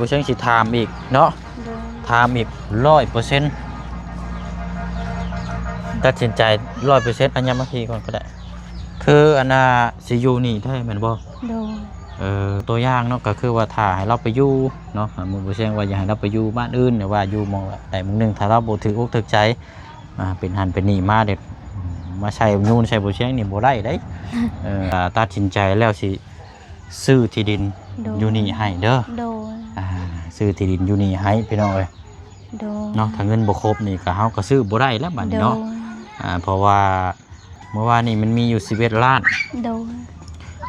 ບໍ່ເຊີງຊິຖາມອີກເນາະ ໂດຍ ຖາມອີກຮ້ອຍເປີເຊັນ ຕັດສິນໃຈຮ້ອຍເປີເຊັນ ອັນຍາມມາພີ່ກ່ອນກໍໄດ້ ຄືອັນນ່າ ຊິຢູ່ນີ້ແທ້ແມ່ນບໍ່? ໂດຍ ເອີ ຕົວຢ່າງເນາະ ກໍຄືວ່າຖ້າໃຫ້ລາວໄປຢູ່ເນາະ ໝູ່ບໍ່ເຊີງວ່າຢາກໃຫ້ລາວໄປຢູ່ບ້ານອື່ນ ຫຼືວ່າຢູ່ໝ່ອງໃດໝ່ອງໜຶ່ງ ຖ້າລາວບໍ່ຖືກອົກຖືກໃຈ ອ່າ ເປັນຫັ້ນເປັນນີ້ມາເດ້ ມາໃສ່ຍູນໃສ່ບໍ່ຊຽງນີ້ບໍ່ໄດ້ເດ້. ເອີ ຕັດສິນໃຈແລ້ວຊິຊື້ທີ່ດິນ ໂດຍ ຢູ່ນີ້ໃຫ້ເດີ ໂດຍ ອ່າ ຊື້ທີ່ດິນຢູ່ນີ້ໃຫ້ພີ່ນ້ອງເອີຍ ໂດຍ ເນາະ. ຖ້າເງິນບໍ່ຄົບນີ້ກໍ ເຮົາກໍຊື້ບໍ່ໄດ້ແລ້ວບາດນີ້ເນາະ ໂດຍ ອ່າ ເພາະວ່າເມື່ອວານນີ້ມັນມີຢູ່ສິບເອັດລ້ານ ໂດຍ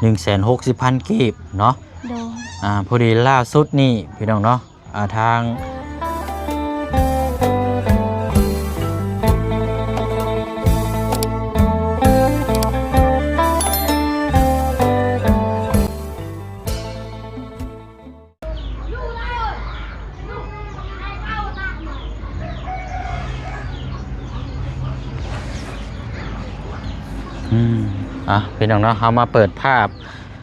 ໜຶ່ງແສນຫົກສິບພັນກີບເນາະ ໂດຍ ອ່າ ພໍດີລ່າສຸດນີ້ພີ່ນ້ອງເນາະ ອ່າ ທາງ ອືມ ອ່ະ ພີ່ນ້ອງເນາະ ເຮົາມາເປີດພາບ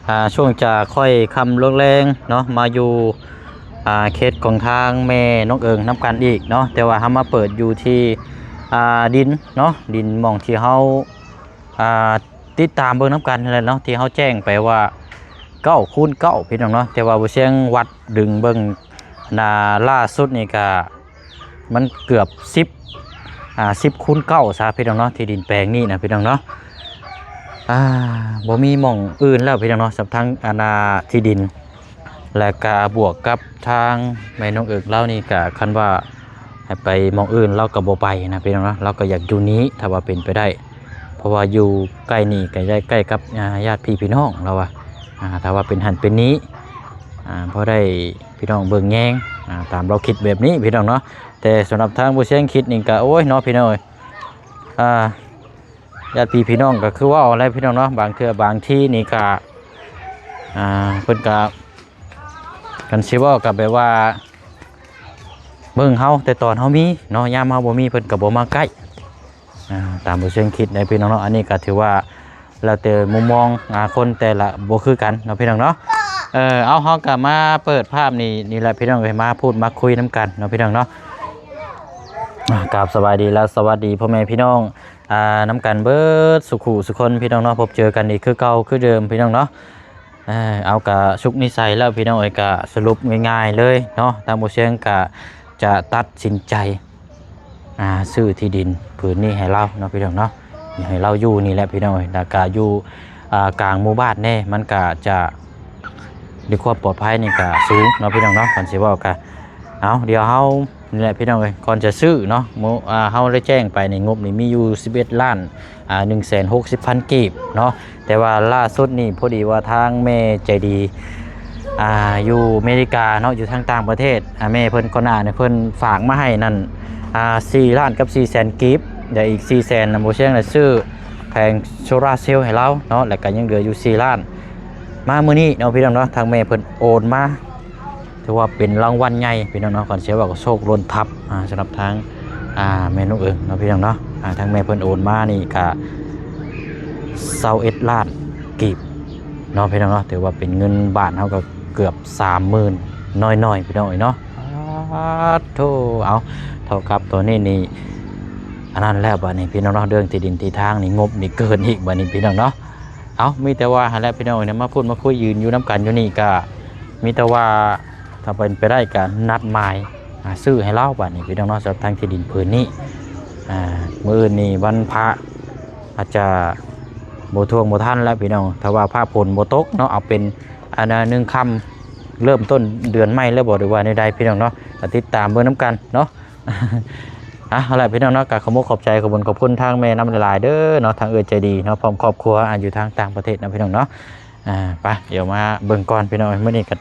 ອ່າ ຊ່ວງຈະຄ່ອຍຄ່ຳລົງແລງເນາະ ມາຢູ່ ອ່າ ເຂດຂອງທາງແມ່ນ້ອງເອີງນຳກັນອີກເນາະ ແຕ່ວ່າເຮົາມາເປີດຢູ່ທີ່ ອ່າ ດິນເນາະ ດິນໝ່ອງທີ່ເຮົາ ອ່າ ຕິດຕາມເບິ່ງນຳກັນຫັ້ນແຫຼະເນາະ ທີ່ເຮົາແຈ້ງໄປວ່າເກົ້າຄູນເກົ້າ ພີ່ນ້ອງເນາະ ແຕ່ວ່າບໍ່ຊຽງວັດດຶງເບິ່ງ ອ່າ ລ່າສຸດນີ້ກະ ມັນເກືອບສິບ ອ່າ ສິບຄູນເກົ້າຊະພີ່ນ້ອງເນາະ ທີ່ດິນແປງນີ້ນະພີ່ນ້ອງເນາະ ອ່າ ບໍ່ມີໝ່ອງອື່ນແລ້ວພີ່ນ້ອງເນາະ ສຳລັບທາງ ອັນນ່າ ທີ່ດິນ ແລະກະບວກກັບທາງແມ່ນ້ອງເອິກລາວນີ້ກະ ຄັນວ່າໃຫ້ໄປໝ່ອງອື່ນລາວກະບໍ່ໄປນະພີ່ນ້ອງເນາະ ລາວກະຢາກຢູ່ນີ້ ຖ້າວ່າເປັນໄປໄດ້ ເພາະວ່າຢູ່ໃກ້ນີ້ກະໄດ້ໃກ້ກັບ ອ່າ ຍາດພີ່ພີ່ນ້ອງລາວວ່າ ອ່າ ຖ້າວ່າເປັນຫັ້ນເປັນນີ້ ອ່າ ພໍໄດ້ ພີ່ນ້ອງເບິ່ງແຍງ ອ່າ ຕາມລາວຄິດແບບນີ້ພີ່ນ້ອງເນາະ ແຕ່ສຳລັບທາງບໍ່ຊຽງຄິດນີ້ກະ ໂອ້ຍເນາະ ພີ່ນ້ອງເອີຍ ອ່າ ຍາດພີ່ພີ່ນ້ອງກໍຄືເວົ້າແຫຼະພີ່ນ້ອງເນາະ ບາງເທື່ອບາງທີນີ້ກະ ອ່າ ເພິ່ນກະ ຄັນຊິເວົ້າກະແບບວ່າ ເບິ່ງເຮົາແຕ່ຕອນເຮົາມີເນາະ ຍາມເຮົາບໍ່ມີເພິ່ນກະບໍ່ມາໃກ້ ອ່າ ຕາມບໍ່ຊຽງຄິດໃດພີ່ນ້ອງເນາະ ອັນນີ້ກະຖືວ່າ ແລ້ວແຕ່ມຸມມອງ ອ່າ ຄົນແຕ່ລະບໍ່ຄືກັນເນາະ ພີ່ນ້ອງເນາະ ເອີ ເອົາ ເຮົາກະມາເປີດພາບນີ້ ນີ້ແຫຼະພີ່ນ້ອງເອີຍ ມາພູດມາຄຸຍນຳກັນເນາະ ພີ່ນ້ອງເນາະ ອ່າ ກາບສະບາຍດີ ແລະ ສະຫວັດດີພໍ່ແມ່ພີ່ນ້ອງ ອ່າ ນຳກັນເບິດສູ່ຄູ່ສູ່ຄົນ ພີ່ນ້ອງເນາະ ພົບເຈີກັນອີກຄືເກົ່າຄືເດີມ ພີ່ນ້ອງເນາະ ເອີ ເອົາ ກະສຸກນິໄສແລ້ວ ພີ່ນ້ອງເອີຍ ກະສະຫຼຸບງ່າຍໆເລີຍເນາະ ທາງບໍ່ຊຽງກະຈະຕັດສິນໃຈ ອ່າ ຊື້ທີ່ດິນຜືນນີ້ໃຫ້ລາວເນາະ ພີ່ນ້ອງເນາະ ໃຫ້ລາວຢູ່ນີ້ແຫຼະພີ່ນ້ອງເອີຍ ແລ້ວກະຢູ່ ອ່າ ກາງໝູ່ບ້ານແດ່ ມັນກະຈະ ໃນຄວາມປອດໄພນີ້ກະສູງເນາະ ພີ່ນ້ອງເນາະ ຄັນຊິເວົ້າກະ ເອົາ ດຽວເຮົານີ້ແຫຼະພີ່ນ້ອງເອີຍ ກ່ອນຈະຊື້ເນາະ ໝູ່ ອ່າ ເຮົາໄດ້ແຈ້ງໄປນີ້ ງົບນີ້ມີຢູ່ສິບເອັດລ້ານ ອ່າ ໜຶ່ງແສນຫົກສິບພັນກີບເນາະ ແຕ່ວ່າລ່າສຸດນີ້ ພໍດີວ່າທາງແມ່ໃຈດີ ອ່າ ຢູ່ອາເມລິກາເນາະ ຢູ່ທາງຕ່າງປະເທດ ອ່າ ແມ່ເພິ່ນກ່ອນໜ້ານີ້ເພິ່ນຝາກມາໃຫ້ນັ້ນ ອ່າ ສີ່ລ້ານກັບສີ່ແສນກີບ ແລະອີກສີ່ແສນນະ ບໍ່ຊຽງໄດ້ຊື້ແຜງໂຊລາເຊວໃຫ້ລາວເນາະ ແລ້ວກະຍັງເຫຼືອຢູ່ສີ່ລ້ານ ມາມື້ນີ້ເນາະ ພີ່ນ້ອງເນາະ ທາງແມ່ເພິ່ນໂອນມາ ຖືວ່າເປັນລາງວັນໃຫຍ່ ພີ່ນ້ອງເນາະ ຄັນຊິເວົ້າກະໂຊກລົ້ນທັບ ອ່າ ສຳລັບທາງ ອ່າ ແມ່ນ້ອງເອີງເນາະ ພີ່ນ້ອງເນາະ ອ່າ ທາງແມ່ເພິ່ນໂອນມານີ້ກະ ຊາວເອັດລ້ານກີບເນາະ ພີ່ນ້ອງເນາະ ຖືວ່າເປັນເງິນບາດເຮົາກໍເກືອບສາມໝື່ນໜ້ອຍໆ ພີ່ນ້ອງເອີຍເນາະ ປາດໂທ ເອົາ ເທົ່າກັບຕອນນີ້ນີ້ ອັນນັ້ນແລ້ວບາດນີ້ ພີ່ນ້ອງເນາະ ເລື່ອງທີ່ດິນທີ່ທາງນີ້ ງົບນີ້ເກີນອີກບາດນີ້ ພີ່ນ້ອງເນາະ ເອົາ ມີແຕ່ວ່າຫັ້ນແຫຼະ ພີ່ນ້ອງເອີຍ ມາພູດມາຄຸຍ ຢືນຢູ່ນຳກັນຢູ່ນີ້ກະ ມີແຕ່ວ່າ ຖ້າເປັນໄປໄດ້ກະນັດໝາຍ ອ່າ ຊື້ໃຫ້ລາວບາດນີ້ ພີ່ນ້ອງເນາະ ສຳລັບທາງທີ່ດິນຜືນນີ້ ອ່າ ມື້ອື່ນນີ້ວັນພະ ອາດຈະບໍ່ທວງບໍ່ທັນແລ້ວ ພີ່ນ້ອງ ຖ້າວ່າຟ້າຝົນບໍ່ຕົກເນາະ ເອົາເປັນ ອັນໜຶ່ງຄ່ຳ ເລີ່ມຕົ້ນເດືອນໃໝ່ແລ້ວບໍ່ ຫຼືວ່າແນວໃດ ພີ່ນ້ອງເນາະ ກະຕິດຕາມເບິ່ງນຳກັນເນາະ ອ່ະ ເອົາລະ ພີ່ນ້ອງເນາະ ກະຂອບອົກຂອບໃຈ ຂອບຄຸນຂອບຄຸນທາງແມ່ນຳຫຼາຍໆເດີເນາະ ທາງເອື້ອຍໃຈດີເນາະ ພ້ອມຄອບຄົວ ອ່າ ຢູ່ທາງຕ່າງປະເທດເນາະ ພີ່ນ້ອງເນາະ ອ່າ ໄປ ດຽວມາເບິ່ງກ່ອນ ພີ່ນ້ອງ ມື້ນີ້ກະ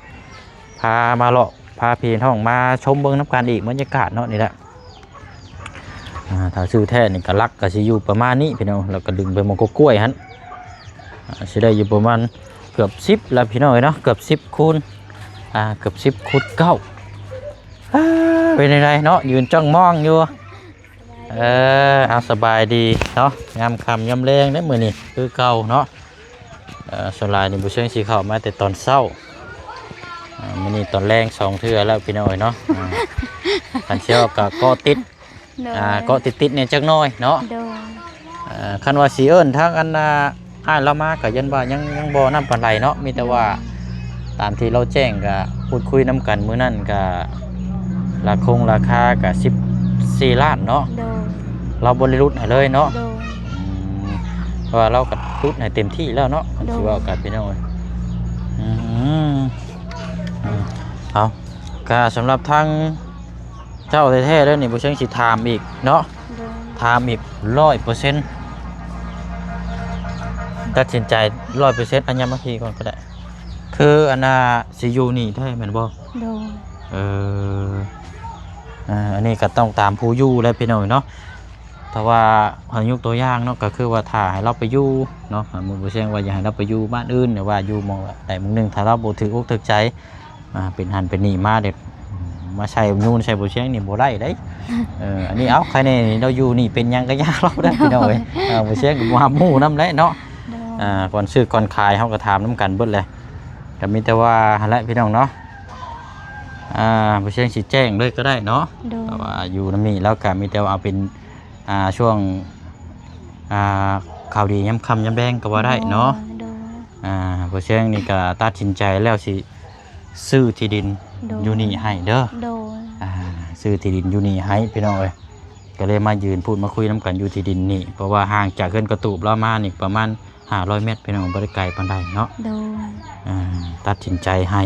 ພາມາເລາະ ພາພີ່ນ້ອງມາຊົມເບິ່ງນຳກັນອີກ ບັນຍາກາດເນາະ ນີ້ແຫຼະ ອ່າ ຖ້າຊື້ແທ້ນີ້ກະຫຼັກກະຊິຢູ່ປະມານນີ້ ພີ່ນ້ອງ ແລ້ວກະດຶງໄປໝ່ອງກົກກ້ວຍຫັ້ນ ອ່າ ຊິໄດ້ຢູ່ປະມານເກືອບສິບແລ້ວ ພີ່ນ້ອງເອີຍເນາະ ເກືອບສິບຄູນ ອ່າ ເກືອບສິບຄູນເກົ້າ ອ່າ ເປັນຈັ່ງໃດເນາະ ຢືນຈ້ອງມອງຢູ່ ເອີ ເອົາ ສະບາຍດີເນາະ ຍາມຄ່ຳຍາມແລງເດ້ ມື້ນີ້ຄືເກົ່າເນາະ ເອີ ສ່ວນຫຼາຍນີ້ບໍ່ເຊີງຊິເຂົ້າມາແຕ່ຕອນເຊົ້າ ອ່າ ມື້ນີ້ຕອນແລງສອງເທື່ອແລ້ວພີ່ນ້ອງເອີຍເນາະ. ອ່າ ຄັນຊິເວົ້າກໍເກາະຕິດ ໂດຍ ອ່າ ເກາະຕິດໆແດ່ຈັກໜ້ອຍເນາະ. ໂດຍ ອ່າ ຄັນວ່າຊິເອີ້ນທາງອັນ ອ່າ ອ້າຍລາວມາກໍຢ້ານວ່າຍັງ ຍັງບໍ່ນັ້ນປານໃດເນາະ. ມີແຕ່ວ່າ ໂດຍ ຕາມທີ່ລາວແຈ້ງກໍພູດຄຸຍນຳກັນມື້ນັ້ນ ກໍລາຄົງລາຄາກໍສິບສີ່ລ້ານເນາະ. ໂດຍ ລາວບໍ່ໄດ້ຫຼຸດໃຫ້ເລີຍເນາະ. ໂດຍ ອືມ ເພາະວ່າລາວກໍຫຼຸດໃຫ້ເຕັມທີ່ແລ້ວເນາະ. ໂດຍ ຊິເວົ້າກັນພີ່ນ້ອງເອີຍ ອືມ ເອົາ ກໍສຳລັບທາງ ເຈົ້າແທ້ໆເດີນີ້ ບໍ່ເຊີງຊິຖາມອີກເນາະ. ໂດຍ ຖາມອີກຮ້ອຍເປີເຊັນ ຕັດສິນໃຈຮ້ອຍເປີເຊັນ. ອັນ ຍາມມາພີກ່ອນກໍໄດ້ ຄືອັນນ່າ ຊິຢູ່ນີ້ແທ້ແມ່ນບໍ່? ໂດຍ ເອີ ອ່າ ອັນນີ້ກໍຕ້ອງຕາມຜູ້ຢູ່ແຫຼະພີ່ນ້ອງເນາະ. ຖ້າວ່າເຮົາຍົກຕົວຢ່າງເນາະ ກໍຄືວ່າຖ້າໃຫ້ລາວໄປຢູ່ເນາະ ສົມມຸດວ່າ ບໍ່ເຊີງວ່າຢາກໃຫ້ລາວໄປຢູ່ບ້ານອື່ນ ຫຼືວ່າຢູ່ໝ່ອງໃດໝ່ອງໜຶ່ງ ຖ້າລາວບໍ່ຖືກອົກຖືກໃຈ ອ່າ ເປັນຫັ້ນເປັນນີ້ມາເດ້ ມາໃສ່ຍູນໃສ່ບໍ່ຊຽງນີ້ບໍ່ໄດ້ເດ້. ເອີ ອັນນີ້ເອົາ ໃຄແນ່ນີ້ ລາວຢູ່ນີ້ເປັນຫຍັງກະຢ່າລາວເດີພີ່ນ້ອງເອີຍ. ເອີ ບໍ່ຊຽງກໍບໍ່ຮັບຮູ້ນຳແຫຼະເນາະ. ໂດຍ ອ່າ ກ່ອນຊື້ກ່ອນຂາຍເຮົາກໍຖາມນຳກັນເບິດແຫຼະ ກໍມີແຕ່ວ່າຫັ້ນແຫຼະພີ່ນ້ອງເນາະ. ອ່າ ບໍ່ຊຽງຊິແຈ້ງເລີຍກໍໄດ້ເນາະ. ໂດຍ ແຕ່ວ່າຢູ່ນຳນີ້ແລ້ວກໍມີແຕ່ວ່າເອົາເປັນ ອ່າ ຊ່ວງ ອ່າ ຂ່າວດີຍາມຄ່ຳຍາມແລງກໍວ່າໄດ້ເນາະ. ໂດຍ ໂດຍ ອ່າ ບໍ່ຊຽງນີ້ກໍຕັດສິນໃຈແລ້ວຊິ ຊື້ທີ່ດິນ ໂດຍ ຢູ່ນີ້ໃຫ້ເດີ. ໂດຍ ອ່າ ຊື້ທີ່ດິນຢູ່ນີ້ໃຫ້ພີ່ນ້ອງເອີຍ. ກໍເລີຍມາຢືນພູດມາຄຸຍນຳກັນຢູ່ທີ່ດິນນີ້ ເພາະວ່າຫ່າງຈາກເຮືອນກະຕູບລາວມານີ້ປະມານຫ້າຮ້ອຍແມັດພີ່ນ້ອງ ບໍ່ໄດ້ໄກປານໃດເນາະ. ໂດຍ ອ່າ ຕັດສິນໃຈໃຫ້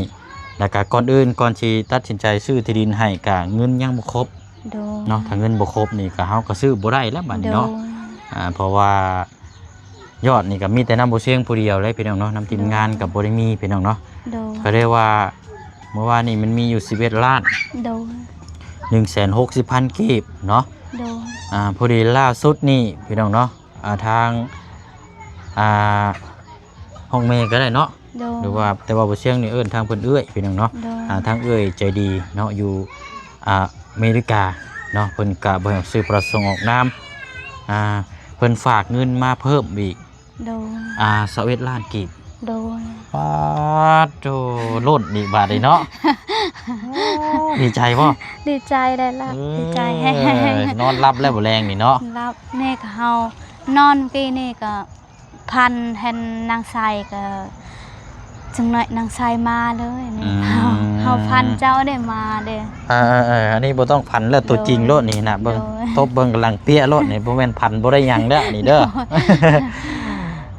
ແລ້ວກະກ່ອນອື່ນ ກ່ອນຊິຕັດສິນໃຈຊື້ທີ່ດິນໃຫ້ ກະເງິນຍັງບໍ່ຄົບ. ໂດຍ ເນາະ ຖ້າເງິນບໍ່ຄົບນີ້ກະ ເຮົາກະຊື້ບໍ່ໄດ້ແລ້ວບາດນີ້ເນາະ. ໂດຍ ອ່າ ເພາະວ່າ ຍອດນີ້ກໍມີແຕ່ນຳບໍ່ຊຽງຜູ້ດຽວເລີຍພີ່ນ້ອງເນາະ ນຳທີມງານ ໂດຍ ກໍບໍ່ໄດ້ມີພີ່ນ້ອງເນາະ. ໂດຍ ກໍເລີຍວ່າ ເມື່ອວານນີ້ມັນມີຢູ່ສິບເອັດລ້ານ ໂດຍ ໜຶ່ງແສນຫົກສິບພັນກີບເນາະ. ໂດຍ ອ່າ ພໍດີລ່າສຸດນີ້ພີ່ນ້ອງເນາະ ອ່າ ທາງ ອ່າ ຫ້ອງແມ່ກໍໄດ້ເນາະ. ໂດຍ ຫຼືວ່າ ແຕ່ວ່າບໍ່ຊຽງນີ້ເອີ້ນທາງເພິ່ນເອື້ອຍພີ່ນ້ອງເນາະ. ໂດຍ ອ່າ ທາງເອື້ອຍໃຈດີເນາະ ຢູ່ ອ່າ ອາເມລິກາເນາະ ເພິ່ນກະບໍ່ໃຫ້ອອກຊື່ປະສົງອອກນາມ. ອ່າ ເພິ່ນຝາກເງິນມາເພີ່ມອີກ ໂດຍ ອ່າ ຊາວເອັດລ້ານກີບ. ໂດຍ ປາດໂທ້ ລົ້ນອີກບາດນີ້ເນາະ. ໂອ້ ດີໃຈບໍ່? ດີໃຈໄດ້ລະ. ເອີ ດີໃຈແຮງ ນອນຫຼັບແລ້ວບໍ່ແລງນີ້ເນາະ? ຫຼັບ ແມ່ກໍເຮົານອນກີ້ນີ້ກໍ ຝັນເຫັນນາງໄຊກໍ ຈັ່ງໜ້ອຍນາງໄຊມາເລີຍນີ້. ອືມ ເຮົາ ເຮົາຝັນເຈົ້າໄດ້ມາເດ້. ເອີໆໆ ອັນນີ້ບໍ່ຕ້ອງຝັນແລ້ວ ໂຕຈິງໂລດນີ້ນະ ເບິ່ງ ໂດຍ ຕົບເບິ່ງກຳລັງເປຍໂລດນີ້ ບໍ່ແມ່ນຝັນບໍ່ໄດ້ຫຍັງເດີນີ້ເດີ. ໂດຍ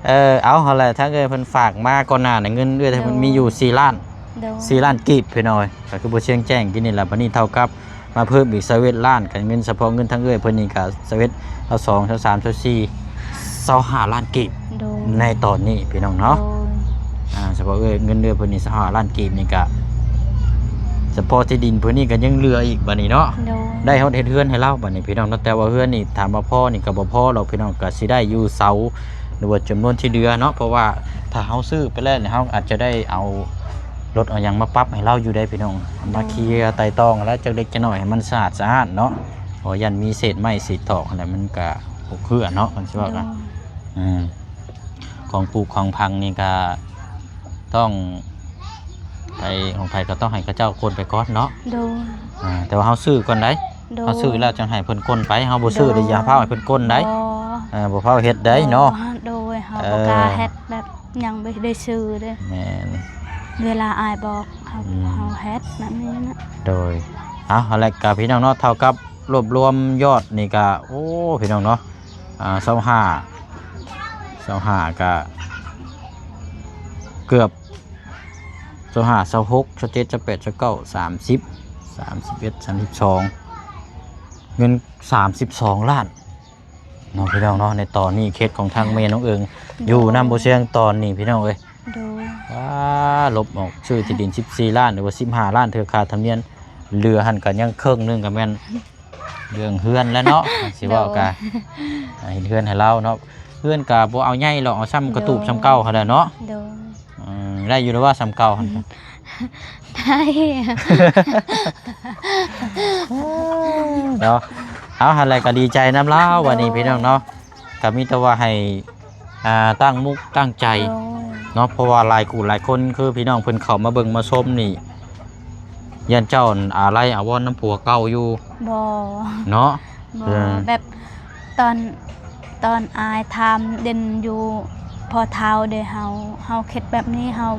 ເອີ ເອົາ ຫັ້ນແຫຼະ ທາງເອື້ອຍເພິ່ນຝາກມາກ່ອນໜ້ານີ້ ເງິນເອື້ອຍເພິ່ນ ໂດຍ ມີຢູ່ສີ່ລ້ານ ໂດຍ ສີ່ລ້ານກີບພີ່ນ້ອງເອີຍ. ກໍຄືບໍ່ຊຽງແຈ້ງກິນນີ້ລະ ບັດນີ້ເທົ່າກັບ ມາເພີ່ມອີກຊາວເອັດລ້ານ ກໍເງິນສະເພາະເງິນທາງເອື້ອຍເພິ່ນນີ້ກໍຊາວເອັດ ຊາວສອງ ຊາວສາມ ຊາວສີ່ ຊາວຫ້າລ້ານກີບ. ໂດຍ ໃນຕອນນີ້ພີ່ນ້ອງເນາະ. ໂດຍ ອ່າ ສະເພາະເອື້ອຍ ເງິນເດືອນເພິ່ນນີ້ຊາວຫ້າລ້ານກີບນີ້ກະ ສະເພາະທີ່ດິນເພິ່ນນີ້ກໍຍັງເຫຼືອອີກບາດນີ້ເນາະ. ໂດຍ ໄດ້ຮອດເຮັດເຮືອນໃຫ້ລາວບາດນີ້ພີ່ນ້ອງເນາະ. ແຕ່ວ່າເຮືອນນີ້ຖາມວ່າພໍນີ້ກໍບໍ່ພໍດອກພີ່ນ້ອງ ກໍຊິໄດ້ຢູ່ເສົາ ຫຼືວ່າຈຳນວນທີ່ເຫຼືອເນາະ. ເພາະວ່າຖ້າເຮົາຊື້ໄປແລ້ວນີ້ ເຮົາອາດຈະໄດ້ເອົາລົດເອົາຫຍັງມາປັບໃຫ້ລາວຢູ່ໄດ໋ພີ່ນ້ອງ. ມາເຄຍໄຕ່ຕອງແລ້ວຈັກເລັກຈັກນ້ອຍໃຫ້ມັນສະອາດສະອ້ານເນາະ. ເພາະຢ້ານມີເສດໄມ້ເສດຕອກຫັ້ນແຫຼະ ມັນກະບໍ່ເຄືອເນາະ ຄັນຊິເວົ້ານະ. ໂດຍ ອືມ ຂອງປູກຂອງຝັງນີ້ກະຕ້ອງໄປ ຂອງໃຜກໍຕ້ອງໃຫ້ເຂົາເຈົ້າຂົນໄປກ່ອນເນາະ. ໂດຍ ອ່າ ແຕ່ວ່າເຮົາຊື້ກ່ອນໄດ໋. ໂດຍ ເຮົາຊື້ແລ້ວຈັ່ງໃຫ້ເພິ່ນຂົນໄປ ເຮົາບໍ່ຊື້ ໂດຍ ແລ້ວຢ່າຟ້າວໃຫ້ເພິ່ນຂົນໄດ໋. ບໍ່ ເອີ ບໍ່ຟ້າວເຮັດໄດ໋ເນາະ. ໂດຍ ເຮົາ ເອີ ບໍ່ກ້າເຮັດແບບຍັງບໍ່ໄດ້ຊື້ເດ້. ແມ່ນ ເວລາອ້າຍບອກເຮົາ ອືມ ເຮົາເຮັດແບບນີ້ນະ. ໂດຍ ເອົາ ຫັ້ນແຫຼະ ກະພີ່ນ້ອງເນາະ ເທົ່າກັບ ລວບລວມຍອດນີ້ກະ ໂອ້ ພີ່ນ້ອງເນາະ ອ່າ ຊາວຫ້າ ຊາວຫ້າກະເກືອບ ຊາວຫ້າ ຊາວຫົກ ຊາວເຈັດ ຊາວແປດ ຊາວເກົ້າ ສາມສິບ ສາມສິບເອັດ ສາມສິບສອງ ເງິນສາມສິບສອງລ້ານເນາະ ພີ່ນ້ອງເນາະ. ໃນຕອນນີ້ເຂດຂອງທາງແມ່ນ້ອງເອີງ ໂດຍ ຢູ່ນຳບໍ່ຊຽງຕອນນີ້ ພີ່ນ້ອງເອີຍ. ໂດຍ ວ້າ ລົບອອກ ຊື້ທີ່ດິນສິບສີ່ລ້ານ ຫຼືວ່າສິບຫ້າລ້ານ ຖືກຄ່າທຳນຽມ ເຫຼືອຫັ້ນກໍຍັງເຄິ່ງໜຶ່ງກໍແມ່ນເລື່ອງເຮືອນແຫຼະເນາະ. ຊິເວົ້າກະ ໂດຍ ເຮັດເຮືອນໃຫ້ລາວເນາະ. ເຮືອນກະບໍ່ເອົາໃຫຍ່ດອກ ເອົາຊ່ຳກະຕູບ ໂດຍ ຊ່ຳເກົ່າຫັ້ນແຫຼະເນາະ. ໂດຍ ອືມ ໄດ້ຢູ່ແລ້ວວ່າຊ່ຳເກົ່າຫັ້ນ. ໄດ້ ເນາະ. ເອົາ ຫັ້ນແຫຼະ ກໍດີໃຈນຳລາວ ໂດຍ ບັດນີ້ ພີ່ນ້ອງເນາະ. ກໍມີແຕ່ວ່າໃຫ້ ອ່າ ຕັ້ງມຸກຕັ້ງໃຈ ໂດຍ ເນາະ ເພາະວ່າຫຼາຍຄູ່ຫຼາຍຄົນ ຄືພີ່ນ້ອງເພິ່ນເຂົ້າມາເບິ່ງມາຊົມນີ້ ຢ້ານເຈົ້າອາໄລອາວອນນຳຜົວເກົ່າຢູ່. ບໍ່ ເນາະ. ບໍ່ ເອີ ແບບຕອນ ຕອນອ້າຍຖາມເດັ່ນຢູ່ພໍ່ເຖົ້າເດ້ ເຮົາ ເຮົາຄິດແບບນີ້ ເຮົາ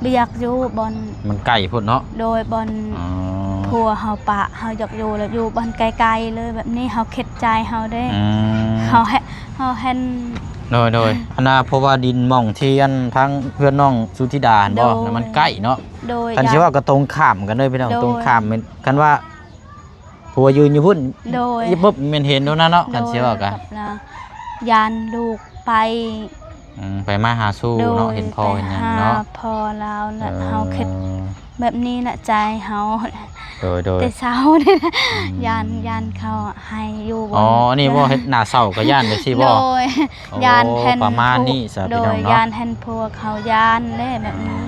ບໍ່ຢາກຢູ່ບ່ອນ ມັນໃກ້ໂພດເນາະ. ໂດຍ ບ່ອນ ອໍ ຜົວເຮົາປະ ເຮົາຢາກຢູ່ແລ້ວ ຢູ່ບ່ອນໄກໆເລີຍ ແບບນີ້ເຮົາຄິດໃຈເຮົາເດ້. ອືມ ເຮົາເຫັນ ເຮົາເຫັນ. ໂດຍໆ ອັນນ່າ ເພາະວ່າດິນໝ່ອງທີ່ອັນທາງເພື່ອນນ້ອງສຸທິດາຫັ້ນບໍ່ ໂດຍ ມັນໃກ້ເນາະ. ໂດຍ ຄັນຊິເວົ້າກໍຕົງຂ້າມກັນເລີຍພີ່ນ້ອງ. ໂດຍ ຕົງຂ້າມ ຄັນວ່າ ຜົວຢືນຢູ່ພຸ້ນ ໂດຍ ອີບປຶບແມ່ນເຫັນໂດນນະເນາະ. ໂດຍ ຄັນຊິເວົ້າກະ ກັບລາວ ຢ້ານລູກໄປ ອືມ ໄປມາຫາສູ່ເນາະ. ໂດຍ ເຫັນພໍ່ເຫັນຫຍັງເນາະ ໄປຫາພໍ່ລາວລະ. ເອີ ເຮົາຄິດແບບນີ້ລະ ໃຈເຮົາ. ໂດຍໆ ແຕ່ເຊົ້ານີ້ ອືມ ຢ້ານ ຢ້ານເຂົາໃຫ້ຢູ່ບໍ່. ອໍ ອັນນີ້ບໍ່ ເຮັດໜ້າເສົ້າກໍຢ້ານຈັ່ງຊີ້ບໍ່? ໂດຍ ໂອ້ ຢ້ານເຫັນ ປະມານນີ້ຊະ ໂດຍ ພີ່ນ້ອງເນາະ. ຢ້ານເຫັນຜົວເຂົາຢ້ານເດ້ແບບນີ້. ອື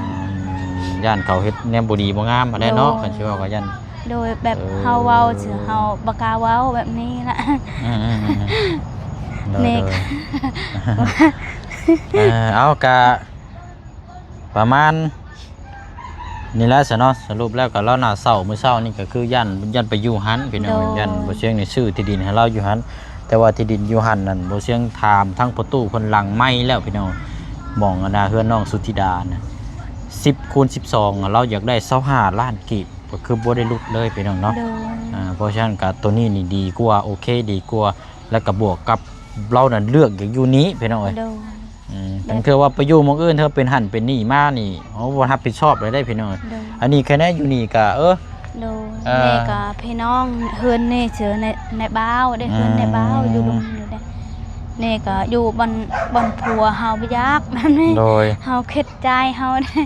ມ ຢ້ານເຂົາເຮັດແນວບໍ່ດີບໍ່ງາມຫັ້ນແຫຼະເນາະ. ໂດຍ ຄັນຊິເວົ້າກໍຢ້ານ ໂດຍ ແບບ ເອີ ເຮົາເວົ້າຊື່ ເຮົາບໍ່ກ້າເວົ້າແບບນີ້ລະ. ອືມໆໆໆ ໂດຍ ເນກ ໂດຍ ເອີ ເອົາ ກະປະມານນີ້ແຫຼະຊະເນາະ. ສະຫຼຸບແລ້ວກໍລາວໜ້າເສົ້າ ມື້ເຊົ້ານີ້ກໍຄືຢ້ານ ຢ້ານໄປຢູ່ຫັ້ນພີ່ນ້ອງ. ໂດຍ ຢ້ານບໍ່ຊຽງນີ້ຊື້ທີ່ດິນໃຫ້ລາວຢູ່ຫັ້ນ ແຕ່ວ່າທີ່ດິນຢູ່ຫັ້ນນັ້ນ ບໍ່ຊຽງຖາມທາງພໍ່ຕູ້ເພິ່ນຫຼັງໃໝ່ແລ້ວພີ່ນ້ອງ. ໝ່ອງອັນນ່າເຮືອນນ້ອງສຸທິດານະ ສິບຄູນສິບສອງ ລາວຢາກໄດ້ຊາວຫ້າລ້ານກີບ ກໍຄືບໍ່ໄດ້ຫຼຸດເລີຍພີ່ນ້ອງເນາະ. ໂດຍ ອ່າ ເພາະສະນັ້ນກໍໂຕນີ້ນີ້ດີກວ່າ ໂອເຄດີກວ່າ ແລ້ວກໍບວກກັບລາວນັ້ນເລືອກຢາກຢູ່ນີ້ພີ່ນ້ອງເອີຍ. ໂດຍ ອືມ ແບບ ບາງເທື່ອວ່າໄປຢູ່ໝ່ອງອື່ນ ເທື່ອເປັນຫັ້ນເປັນນີ້ມານີ້ ເຮົາບໍ່ຮັບຜິດຊອບເລີຍເດ້ພີ່ນ້ອງເອີຍ. ໂດຍ ອັນນີ້ແຄ່ແນວຢູ່ນີ້ກໍ ເອີ ໂດຍ ເອີ ນີ້ກໍພີ່ນ້ອງເຮືອນນີ້ເຈີໃນ ໃນບ່າວເດ້. ອືມ ເຮືອນໃນບ່າວຢູ່ລຸ່ມນີ້ເດ້. ນີ້ກໍຢູ່ບ່ອນ ບ່ອນຜົວເຮົາບໍ່ຢາກແບບນີ້. ໂດຍ ເຮົາຄິດໃຈເຮົາເດ້.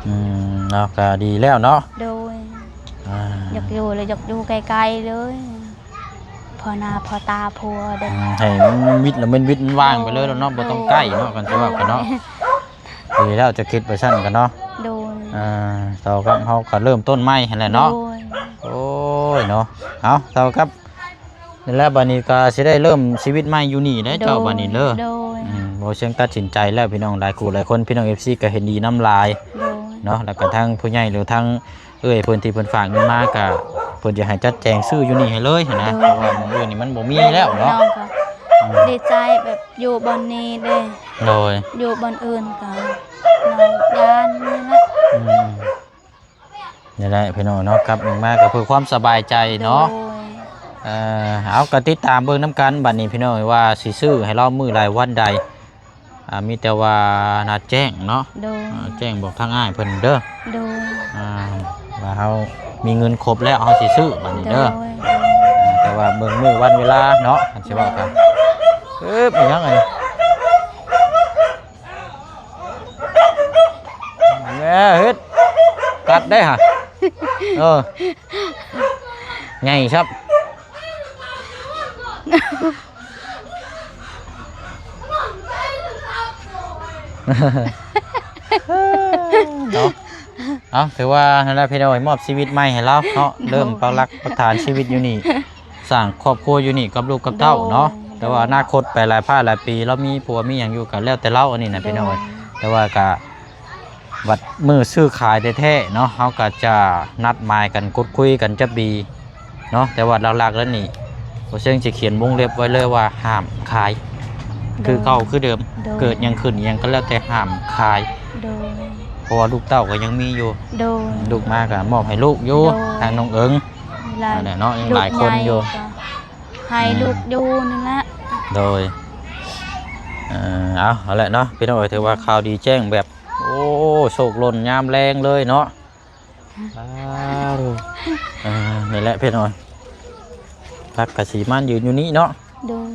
ອືມ ເນາະ ກໍດີແລ້ວເນາະ. ໂດຍ ອ່າ ຢາກຢູ່ແລ້ວ ຢາກຢູ່ໄກໆເລີຍ ພໍໜ້າພໍຕາຜົວເດ້. ອືມ ໃຫ້ມັນມິດລະ ມັນມິດ ມັນວ່າງໄປເລີຍລະເນາະ. ໂດຍ ບໍ່ຕ້ອງໃກ້ເນາະ ຄັນຊິເວົ້າກັນເນາະ. ໂດຍ ດີແລ້ວ ຈະຄິດໄປຊັ້ນກັນເນາະ. ໂດຍ ອ່າ ເທົ່າກັບເຮົາກໍເລີ່ມຕົ້ນໃໝ່ຫັ້ນແຫຼະເນາະ. ໂດຍ ໂອ້ຍເນາະ. ເອົາ ເທົ່າກັບ ນີ້ແຫຼະ ບາດນີ້ກໍຊິໄດ້ເລີ່ມຊີວິດໃໝ່ຢູ່ນີ້ແຫຼະເຈົ້າ ໂດຍ ບາດນີ້ເດີ. ໂດຍ ອືມ ບໍ່ຊຽງຕັດສິນໃຈແລ້ວພີ່ນ້ອງ. ຫຼາຍຄູ່ຫຼາຍຄົນ ພີ່ນ້ອງເອັຟຊີກໍເຫັນດີນຳຫຼາຍ. ໂດຍ ເນາະ ແລ້ວກໍທາງຜູ້ໃຫຍ່ ຫຼືທາງເອື້ອຍເພິ່ນທີ່ເພິ່ນຝາກເງິນມາ ກໍເພິ່ນຈະໃຫ້ຈັດແຈງຊື້ຢູ່ນີ້ໃຫ້ເລີຍຫັ້ນນະ. ໂດຍ ເພາະວ່າໝ່ອງອື່ນນີ້ມັນບໍ່ມີແລ້ວເນາະ. ນ້ອງກໍ ອືມ ດີໃຈແບບຢູ່ບ່ອນນີ້ເດ້. ໂດຍ ຢູ່ບ່ອນອື່ນກໍນ້ອງຢ້ານນີ້ແຫຼະ. ອືມ ນີ້ແຫຼະພີ່ນ້ອງເນາະ ກັບມາກໍເພື່ອຄວາມສະບາຍໃຈເນາະ. ໂດຍ ເອີ ເອົາ ກໍຕິດຕາມເບິ່ງນຳກັນບາດນີ້ພີ່ນ້ອງ ວ່າຊິຊື້ໃຫ້ລາວມື້ໃດວັນໃດ. ອ່າ ມີແຕ່ວ່ານັດແຈ້ງເນາະ. ໂດຍ ອ່າ ແຈ້ງບອກທາງອ້າຍເພິ່ນເດີ. ໂດຍ ອ່າ ວ່າເຮົາມີເງິນຄົບແລ້ວ ເຮົາຊິຊື້ບາດນີ້ເດີ. ໂດຍ ອ່າ ແຕ່ວ່າເບິ່ງມື້ວັນເວລາເນາະ ຄັນຊິເວົ້າກັນ. ໂດຍ ເອີ ອີຫຍັງອັນນີ້? ແມ່ເຮັດ ກັດໄດ້ຫະ. ເອີ ໃຫຍ່ຊັບ. ເນາະ ເອົາ ຖືວ່ານັ້ນແຫຼະພີ່ນ້ອງເອີຍ ມອບຊີວິດໃໝ່ໃຫ້ລາວເນາະ. ໂດຍ ເລີ່ມປັກຫຼັກປັກຖານຊີວິດຢູ່ນີ້ ສ້າງຄອບຄົວຢູ່ນີ້ກັບລູກກັບເຕົ້າເນາະ. ໂດຍ ແຕ່ວ່າອະນາຄົດໄປຫຼາຍພາຍຫຼາຍປີ ລາວມີຜົວມີຫຍັງຢູ່ກໍແລ້ວແຕ່ລາວ ອັນນີ້ນະ ໂດຍ ພີ່ນ້ອງເອີຍ. ແຕ່ວ່າກໍບັດມື້ຊື້ຂາຍແທ້ໆເນາະ ເຮົາກໍຈະນັດໝາຍກັນ ກົດຄຸຍກັນຈັກປີເນາະ. ແຕ່ວ່າຫຼັກໆແລ້ວນີ້ ບໍ່ເຊີງຈະຂຽນວົງເລັບໄວ້ເລີຍວ່າຫ້າມຂາຍ ໂດຍ ຄືເກົ່າຄືເດີມ. ໂດຍ ເກີດຫຍັງຂຶ້ນຫຍັງກໍແລ້ວແຕ່ຫ້າມຂາຍ. ໂດຍ ເພາະວ່າລູກເຕົ້າກໍຍັງມີຢູ່. ໂດຍ ລູກມາກໍມອບໃຫ້ລູກຢູ່. ໂດຍ ທາງນ້ອງເອີງ ແລ້ວ ອັນນັ້ນເນາະ ຍັງຫຼາຍຄົນຢູ່ ໃຫ້ ອືມ ລູກຢູ່ນັ້ນແຫຼະ. ໂດຍ ເອີ ເອົາ ເອົາແຫຼະເນາະ ພີ່ນ້ອງເອີຍ ຖືວ່າ ໂດຍ ຂ່າວດີແຈ້ງແບບ ໂອ້ ໂຊກຫຼົ່ນຍາມແລງເລີຍເນາະ. ສາທຸ ເອີ ນີ້ແຫຼະພີ່ນ້ອງ ຫຼັກກະຊິມາຢືນຢູ່ນີ້ເນາະ. ໂດຍ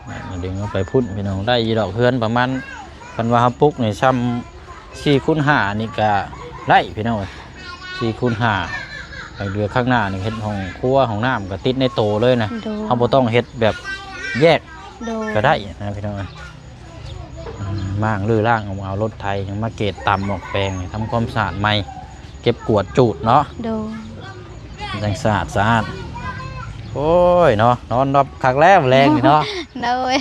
ມາດຶງອອກໄປພຸ້ນພີ່ນ້ອງ ໄດ້ຢູ່ດອກ ເຮືອນປະມານ ຄັນວ່າເຮົາປຸກນີ້ຊ່ຳສີ່ຄູນຫ້ານີ້ກະໄດ້ພີ່ນ້ອງເອີຍ ສີ່ຄູນຫ້າ. ແລ້ວເຫຼືອຂ້າງໜ້ານີ້ເຮັດຫ້ອງຄົວຫ້ອງນ້ຳກະຕິດໃນໂຕເລີຍນະ. ໂດຍ ເຮົາບໍ່ຕ້ອງເຮັດແບບແຍກ ໂດຍ ກະໄດ້ນະພີ່ນ້ອງເອີຍ. ອືມ ມ້າງ ຫຼື ລ້າງ ເອົາ ເອົາລົດໄຖຫຍັງມາເກດຕຳອອກແປງ ທຳຄວາມສະອາດໃໝ່ ເກັບກວາດຈູດເນາະ. ໂດຍ ຈັ່ງສະອາດສະອາດ. ໂອ້ຍເນາະ ນອນຫຼັບຄັກແລ້ວແລງນີ້ເນາະ. ໂດຍ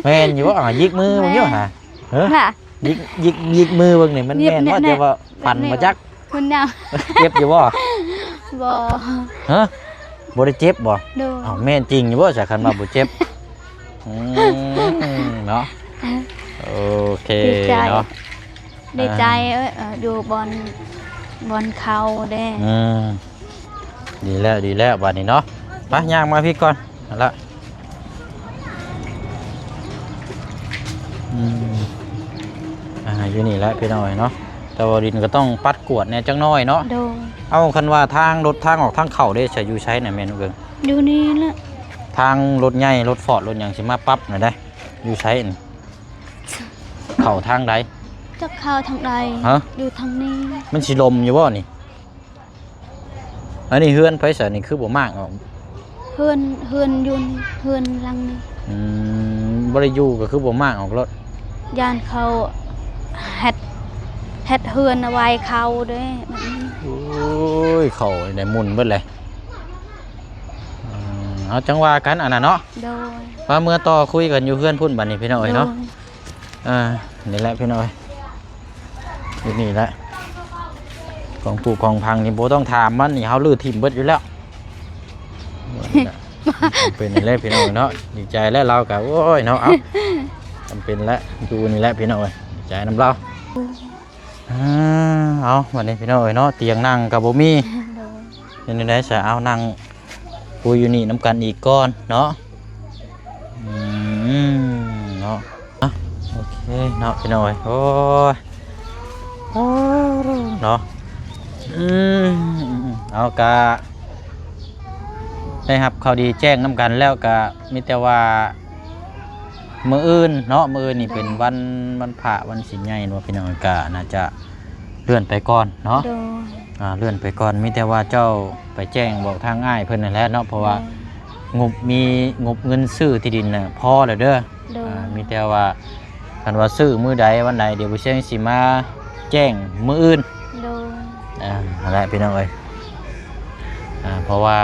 ແມ່ນຢູ່ບໍ່? ຫາ ຍິກມືເບິ່ງຢູ່ຫາ. ເອີ ຫະ ຍິກ ຍິກ ຍິກມືເບິ່ງນີ້ ມັນແມ່ນບໍ່? ແນວ ແຕ່ວ່າຝັນບໍ່ຈັກ. ຄຸນນຳ ເຈັບຢູ່ບໍ່? ບໍ່ ຮະ? ບໍ່ໄດ້ເຈັບບໍ່? ໂດຍ ເອົ້າ ແມ່ນຈິງຢູ່ບໍ່ຊະ ຄັນວ່າບໍ່ເຈັບ? ອືມ ເນາະ ໂອເຄ ດີໃຈເນາະ ດີໃຈ ອ່າ ເອີ ເອີ ຢູ່ບ່ອນ ບ່ອນເຂົາເດ້ ອືມ ດີແລ້ວ ດີແລ້ວ ບາດນີ້ເນາະ ໄປ ຍ່າງມາພີ້ກ່ອນ ຫັ້ນລະ ອືມ ອ່າ ຢູ່ນີ້ແຫຼະພີ່ນ້ອງເອີຍເນາະ ແຕ່ວ່າດິນກໍຕ້ອງປັດກວດແດ່ຈັກໜ້ອຍເນາະ ໂດຍ ເອົ້າ ຄັນວ່າທາງລົດທາງອອກທາງເຂົ້າເດ້ ໃສ ຢູ່ໃສນະແມ່ນເບິ່ງ? ຢູ່ນີ້ແຫຼະ ທາງລົດໃຫຍ່ລົດຟອດລົດຫຍັງຊິມາປັບນະໄດ໋ ຢູ່ໃສນີ້? ເຂົ້າທາງໃດ? ຈັກເຂົ້າທາງໃດ? ຮະ? ຢູ່ທາງນີ້ ມັນຊິລົມຢູ່ບໍ່ນີ້? ອັນນີ້ເຮືອນໃຜຊະ ນີ້ຄືບໍ່ມ້າງອອກ? ເຮືອນ ເຮືອນຢູ່ ເຮືອນຫຼັງນີ້ ອືມ ບໍ່ໄດ້ຢູ່ກໍຄືບໍ່ມ້າງອອກໂລດ ຢ້ານເຂົາເຮັດ ເຮັດເຮືອນໄວ້ເຂົາເດ້ ໂອ້ຍ ເຂົ້າໄດ້ໝຸ່ນເບິດເລີຍ ອືມ ເອົາ ຈັ່ງວ່າກັນອັນນັ້ນເນາະ ໂດຍ ວ່າເມືອຕໍ່ຄຸຍກັນຢູ່ເຮືອນພຸ້ນບັດນີ້ພີ່ນ້ອງເອີຍເນາະ ໂດຍ ອ່າ ນີ້ແຫຼະພີ່ນ້ອງເອີຍ ຢູ່ນີ້ແຫຼະ ຂອງປູກຂອງພັງນີ້ບໍ່ຕ້ອງຖາມມັນ ນີ້ເຮົາຮື້ຖິ້ມເບິດຢູ່ແລ້ວ ເປັນນີ້ແຫຼະພີ່ນ້ອງເນາະ ດີໃຈແລ້ວລາວກະ ໂອ້ຍເນາະ ເອົ້າ ຈຳເປັນແຫຼະ ຢູ່ນີ້ແຫຼະພີ່ນ້ອງເອີຍ ດີໃຈນຳລາວ ອ່າ ເອົາ ບັດນີ້ພີ່ນ້ອງເອີຍເນາະ ຕຽງນັ່ງກະບໍ່ມີ ໂດຍ ເປັນຈັ່ງໃດຊະ ເອົາ ນັ່ງຄຸຍຢູ່ນີ້ນຳກັນອີກກ່ອນເນາະ ອືມ ເນາະ ອ່ະ ໂອເຄເນາະພີ່ນ້ອງເອີຍ ໂອ້ຍ ໂອ້ ເນາະ ອືມ ເອົາ ກະໄດ້ຮັບຂ່າວດີແຈ້ງນຳກັນແລ້ວ ກະມີແຕ່ວ່າມື້ອື່ນເນາະ ມື້ອື່ນນີ້ເປັນ ໂດຍ ວັນ ວັນພະ ວັນສິນໃຫຍ່ເນາະ ພີ່ນ້ອງ ກະໜ້າຈະເລື່ອນໄປກ່ອນເນາະ ໂດຍ ອ່າ ເລື່ອນໄປກ່ອນ ມີແຕ່ວ່າເຈົ້າໄປແຈ້ງບອກທາງອ້າຍເພິ່ນນັ້ນແຫຼະເນາະ ເພາະວ່າ ໂດຍ ງົບ ມີງົບເງິນຊື້ທີ່ດິນນະພໍແລ້ວເດີ ໂດຍ ອ່າ ມີແຕ່ວ່າ ຄັນວ່າຊື້ມື້ໃດວັນໃດ ດຽວບໍ່ຊຽງຊິມາແຈ້ງມື້ອື່ນ ໂດຍ ອ່າ ຫັ້ນແຫຼະພີ່ນ້ອງເອີຍ ອ່າ ເພາະວ່າ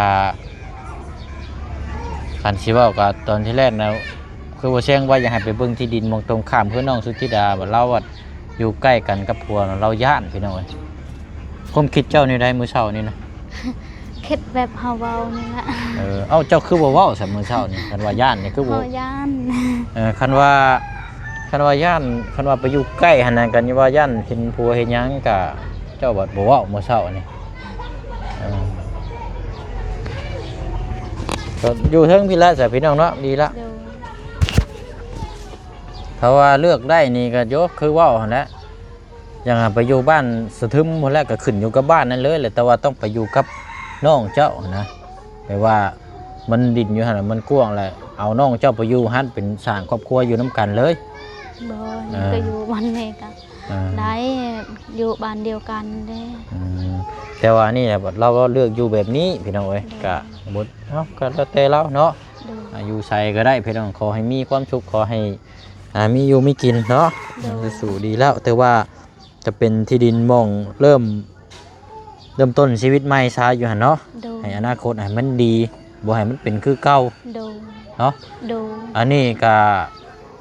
ຄັນຊິເວົ້າກໍຕອນທີແລກນະ ຄືບໍ່ຊຽງວ່າຢາກໃຫ້ໄປເບິ່ງທີ່ດິນໝ່ອງຕົງຂ້າມເຮືອນນ້ອງສຸທິດາ ບັດລາວ ຢູ່ໃກ້ກັນກັບຜົວລາວຢ້ານພີ່ນ້ອງເອີຍ ຄວາມຄິດເຈົ້າແນວໃດມື້ເຊົ້ານີ້ນະ? ຄິດແບບເຮົາເວົ້ານີ້ລະ ເອີ ເອົ້າ ເຈົ້າຄືບໍ່ເວົ້າຊະມື້ເຊົ້ານີ້ ຄັນວ່າຢ້ານນີ້ຄືບໍ່ ເຮົາຢ້ານ ເອີ ຄັນວ່າ ຄັນວ່າຢ້ານ ຄັນວ່າໄປຢູ່ໃກ້ຫັ້ນນະ ຄັນວ່າຢ້ານເຫັນຜົວເຫັນຫຍັງກະ ເຈົ້າບັດບໍ່ເວົ້າມື້ເຊົ້ານີ້ ເອີ ກໍຢູ່ເທິງພີ້ລະຊະພີ່ນ້ອງເນາະ ດີລະ ໂດຍ ຖ້າວ່າເລືອກໄດ້ນີ້ກໍໂຍ ຄືເວົ້າຫັ້ນແຫຼະ ຢ່າງໄປຢູ່ບ້ານສະທຶມພຸ້ນແຫຼະ ກໍຂຶ້ນຢູ່ກັບບ້ານນັ້ນເລີຍແຫຼະ ແຕ່ວ່າຕ້ອງໄປຢູ່ກັບນ້ອງເຈົ້າຫັ້ນນະ ແບບວ່າມັນດິນຢູ່ຫັ້ນນະ ມັນກວ້າງແຫຼະ ເອົານ້ອງເຈົ້າໄປຢູ່ຫັ້ນ ເປັນສ້າງຄອບຄົວຢູ່ນຳກັນເລີຍ ບໍ່ ເອີ ກໍຢູ່ບ່ອນນີ້ກໍ ອ່າ ໄດ້ ຢູ່ບ້ານດຽວກັນເດ້ ອືມ ແຕ່ວ່ານີ້ລາວເລືອກຢູ່ແບບນີ້ພີ່ນ້ອງເອີຍ ໂດຍ ກະບໍ່ ເອົ້າ ກໍແລ້ວແຕ່ລາວເນາະ ໂດຍ ອ່າ ຢູ່ໃສກໍໄດ້ພີ່ນ້ອງ ຂໍໃຫ້ມີຄວາມສຸກ ຂໍໃຫ້ ອ່າ ມີຢູ່ມີກິນເນາະ ໂດຍ ມັນກໍສູ້ດີແລ້ວ ແຕ່ວ່າຈະເປັນທີ່ດິນໝ່ອງເລີ່ມ ເລີ່ມຕົ້ນຊີວິດໃໝ່ຊາຢູ່ຫັ້ນເນາະ ໂດຍ ໃຫ້ອະນາຄົດໃຫ້ມັນດີ ບໍ່ໃຫ້ມັນເປັນຄືເກົ່າ ໂດຍ ເນາະ ໂດຍ ອັນນີ້ກະ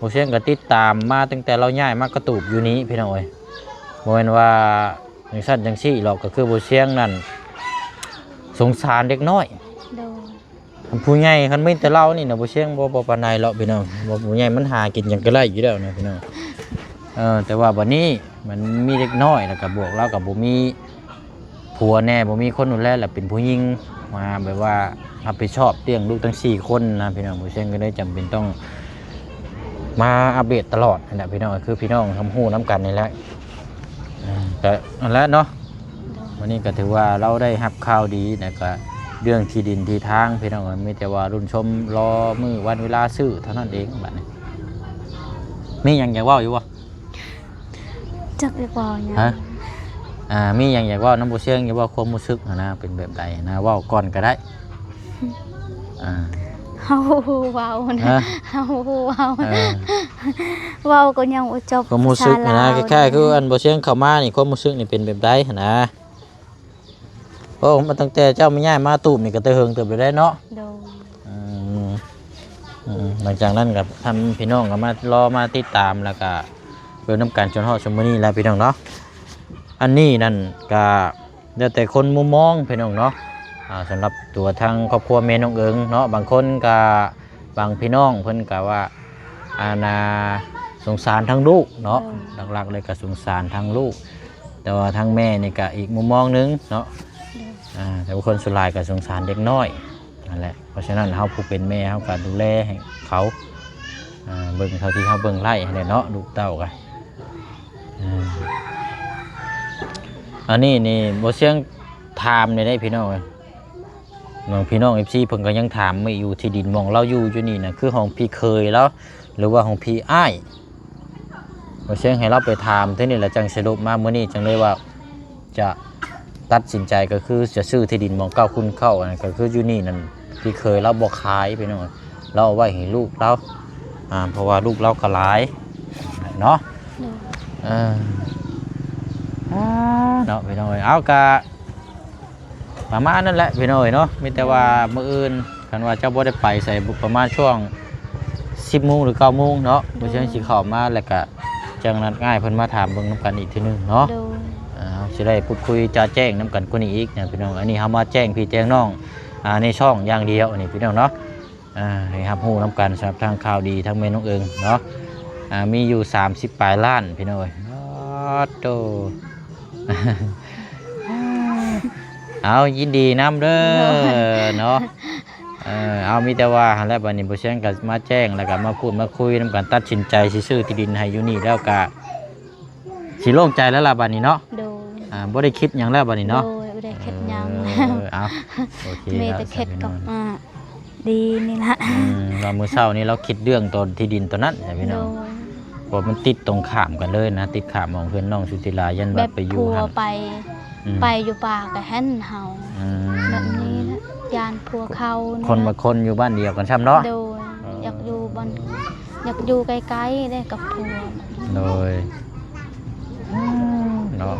ບໍ່ຊຽງກະຕິດຕາມມາຕັ້ງແຕ່ລາວຍ້າຍມາກະຕູບຢູ່ນີ້ພີ່ນ້ອງເອີຍ ບໍ່ແມ່ນວ່າຈັ່ງຊັ້ນຈັ່ງຊີ້ຫຼອກ ກໍຄືບໍ່ຊຽງນັ້ນສົງສານເດັກນ້ອຍ ໂດຍ ຄັນຜູ້ໃຫຍ່ ຄັນມີແຕ່ລາວນີ້ນະ ບໍ່ຊຽງບໍ່ ບໍ່ປານໃດຫຼອກພີ່ນ້ອງ ບໍ່ ຜູ້ໃຫຍ່ມັນຫາກິນຫຍັງກໍໄດ້ຢູ່ແລ້ວນະພີ່ນ້ອງ ເອີ ແຕ່ວ່າບັດນີ້ມັນມີເດັກນ້ອຍ ແລ້ວກໍບວກລາວກໍບໍ່ມີຜົວແດ່ ບໍ່ມີຄົນດູແລ ແລ້ວເປັນຜູ້ຍິງມາແບບວ່າຮັບຜິດຊອບລ້ຽງລູກທັງສີ່ຄົນນະພີ່ນ້ອງ ບໍ່ຊຽງກໍເລີຍຈຳເປັນຕ້ອງມາອັບເດດຕະຫຼອດຫັ້ນແຫຼະພີ່ນ້ອງ ຄືພີ່ນ້ອງຮູ້ນຳກັນນີ້ແຫຼະ ອ່າ ກໍນັ້ນແຫຼະເນາະ ໂດຍ ວັນນີ້ກໍຖືວ່າລາວໄດ້ຮັບຂ່າວດີ ແລ້ວກໍເລື່ອງທີ່ດິນທີ່ທາງພີ່ນ້ອງ ມີແຕ່ວ່າລຸ້ນຊົມລໍມື້ວັນເວລາຊື້ເທົ່ານັ້ນເອງ ບັດນີ້ ມີຫຍັງຢາກເວົ້າຢູ່ບໍ່? ຈັກຢາກເວົ້າຫຍັງ ຮະ? ອ່າ ມີຫຍັງຢາກເວົ້ານຳບໍ່ຊຽງຢູ່ບໍ່? ຄວາມຮູ້ສຶກຫັ້ນນະ ເປັນແບບໃດນະ? ເວົ້າກ່ອນກໍໄດ້ ອ່າ ເຮົາເວົ້ານະ ຮະ? ເຮົາເວົ້າ ເອີ ເວົ້າກໍຍັງບໍ່ຈົບ ຄວາມຮູ້ສຶກຫັ້ນນະ ສາລາວ ຄ້າຍໆຄືອັນບໍ່ຊຽງເຂົ້າມານີ້ ຄວາມຮູ້ສຶກນີ້ເປັນແບບໃດຫັ້ນນະ? ໂອ້ ມາຕັ້ງແຕ່ເຈົ້າມາຍ້າຍມາຕູບນີ້ກໍແຕ່ເຫິງເຕີບແລ້ວເນາະ ໂດຍ ອືມ ອືມ ຫຼັງຈາກນັ້ນກໍທ່ານພີ່ນ້ອງກໍມາລໍມາຕິດຕາມ ແລ້ວກໍເບິ່ງນຳກັນຈົນຮອດຊຸມມື້ນີ້ແຫຼະພີ່ນ້ອງເນາະ ອັນນີ້ນັ້ນກະແລ້ວແຕ່ຄົນມຸມມອງພີ່ນ້ອງເນາະ. ອ່າ ສຳລັບຕົວທາງຄອບຄົວແມ່ນ້ອງເອີງເນາະ ບາງຄົນກະ ບາງພີ່ນ້ອງເພິ່ນກະວ່າ ອັນນ່າ ສົງສານທາງລູກເນາະ. ໂດຍ ຫຼັກໆເລີຍກະສົງສານທາງລູກ ແຕ່ວ່າທາງແມ່ນີ້ກະອີກມຸມມອງໜຶ່ງເນາະ. ໂດຍ ອ່າ ແຕ່ວ່າຄົນສ່ວນຫຼາຍກະສົງສານເດັກນ້ອຍ ນັ້ນແຫຼະ. ເພາະສະນັ້ນເຮົາຜູ້ເປັນແມ່ເຮົາກະດູແລໃຫ້ເຂົາ ເບິ່ງເທົ່າທີ່ເຮົາເບິ່ງໄດ້ຫັ້ນແຫຼະເນາະ ລູກເຕົ້າກະ. ອັນນີ້ນີ້ບໍ່ຊຽງຖາມແດ່ເດ້ພີ່ນ້ອງເອີຍ ບາງພີ່ນ້ອງເອັຟຊີເພິ່ນກະຍັງຖາມມາຢູ່ ທີ່ດິນໝ່ອງລາວຢູ່ຢູ່ນີ້ນະ ຄືຂອງພີ່ເຂີຍລາວ ຫຼືວ່າຂອງພີ່ອ້າຍ? ບໍ່ຊຽງໃຫ້ລາວໄປຖາມເທື່ອນີ້ລະ ຈັ່ງສະຫຼຸບມາມື້ນີ້ ຈັ່ງໄດ້ວ່າ ຈະຕັດສິນໃຈກະຄືຈະຊື້ທີ່ດິນໝ່ອງເກົ່າຄຸນເກົ່າ ອັນນັ້ນກະຄືຢູ່ນີ້ນັ້ນ ພີ່ເຂີຍລາວບໍ່ຂາຍພີ່ນ້ອງ ລາວເອົາໄວ້ໃຫ້ລູກລາວ ອ່າ ເພາະວ່າລູກລາວກະຫຼາຍເນາະ. ໂດຍ ເອີ ອ່າ ເນາະພີ່ນ້ອງເອີຍ ເອົາ ກະປະມານນັ້ນແຫຼະພີ່ນ້ອງເອີຍເນາະ. ມີແຕ່ວ່າມື້ອື່ນ ຄັນວ່າເຈົ້າບໍ່ໄດ້ໄປໃສ ປະມານຊ່ວງສິບໂມງ ຫຼື ເກົ້າໂມງເນາະ ໂດຍ ບໍ່ເຊີງຊິເຂົ້າມາ ແລ້ວກະຈັ່ງນັດອ້າຍເພິ່ນມາຖາມເບິ່ງນຳກັນອີກເທື່ອໜຶ່ງເນາະ. ໂດຍ ອ່າ ເຮົາຊິໄດ້ພູດຄຸຍຈະແຈ້ງນຳກັນກວ່ານີ້ອີກນະພີ່ນ້ອງ. ອັນນີ້ເຮົາມາແຈ້ງພີ່ແຈ້ງນ້ອງ ອ່າ ໃນຊ່ອງຢ່າງດຽວນີ້ພີ່ນ້ອງເນາະ. ອ່າ ໃຫ້ຮັບຮູ້ນຳກັນສຳລັບທາງຂ່າວດີທາງແມ່ນ້ອງເອີງເນາະ. ອ່າ ມີຢູ່ສາມສິບປາຍລ້ານພີ່ນ້ອງເອີຍ ໂອ້ໂຕ. ເອົາ ຍິນດີນຳເດີ ໂດຍ ເນາະ. ເອີ ເອົາ ມີແຕ່ວ່າຫັ້ນແຫຼະ ບາດນີ້ບໍ່ຊຽງກະມາແຈ້ງ ແລ້ວກະມາພູດມາຄຸຍນຳກັນ ຕັດສິນໃຈຊິຊື້ທີ່ດິນໃຫ້ຢູ່ນີ້ແລ້ວກະຊິໂລ່ງໃຈແລ້ວລະບາດນີ້ເນາະ. ໂດຍ ອ່າ ບໍ່ໄດ້ຄິດຫຍັງແລ້ວບາດນີ້ເນາະ. ໂດຍ ບໍ່ໄດ້ຄິດຫຍັງ. ເອີ ເອົາ ໂອເຄ ມີແຕ່ຄິດກັບ ອ່າ ດີນີ້ລະ. ອືມ ວ່າມື້ເຊົ້ານີ້ລາວຄິດເລື່ອງຕອນທີ່ດິນຕອນນັ້ນນະພີ່ນ້ອງ. ໂດຍ ເພາະມັນຕິດຕົງຂ້າມກັນເລີຍນະ ຕິດຂ້າມຂອງເຮືອນນ້ອງສຸທິລາ ຢ້ານວ່າໄປຢູ່ຫັ້ນ ໄປ ອືມ ໄປຢູ່ປ່າກະເຫັນເຮົາ ອືມ ແບບນີ້ລະ ຢ້ານຜົວເຂົານີ້ ຄົນບາງຄົນຢູ່ບ້ານດຽວກັນຊ້ຳເນາະ. ໂດຍ ເອີ ຢາກຢູ່ບ່ອນ ຢາກຢູ່ໃກ້ໆເດ້ກັບຜົວ. ໂດຍ ເນາະ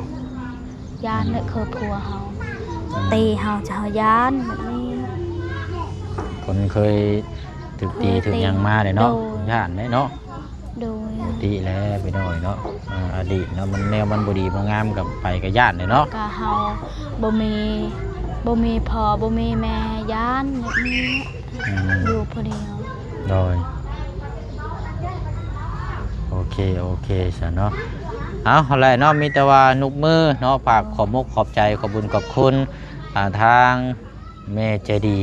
ຢ້ານແຫຼະ ອືມ ຄືຜົວເຮົາ ອືມ ຕີເຮົາ ເຮົາຢ້ານແບບນີ້ ຄົນເຄີຍຖືກຕີ ເຄີຍຕີ ຖືກຫຍັງມາເດ້ເນາະ. ໂດຍ ຢ້ານເດ້ເນາະ. ໂດຍ ປົກກະຕິແຫຼະພີ່ນ້ອງເນາະ ອ່າ ອະດີດເນາະ ມັນແນວມັນບໍ່ດີບໍ່ງາມ ກະໃຜກະຢ້ານເດ້ເນາະ. ກະເຮົາບໍ່ມີ ບໍ່ມີພໍ່ບໍ່ມີແມ່ ຢ້ານແບບນີ້ ອືມ ຢູ່ຜູ້ດຽວ. ໂດຍ ໂອເຄ ໂອເຄ ຊັ້ນເນາະ. ເອົາ ຫັ້ນແຫຼະເນາະ ມີແຕ່ວ່ານຸບມືເນາະ ຝາກຂອບມົກຂອບໃຈ ຂອບບຸນຂອບຄຸນ ອ່າ ທາງແມ່ໃຈດີ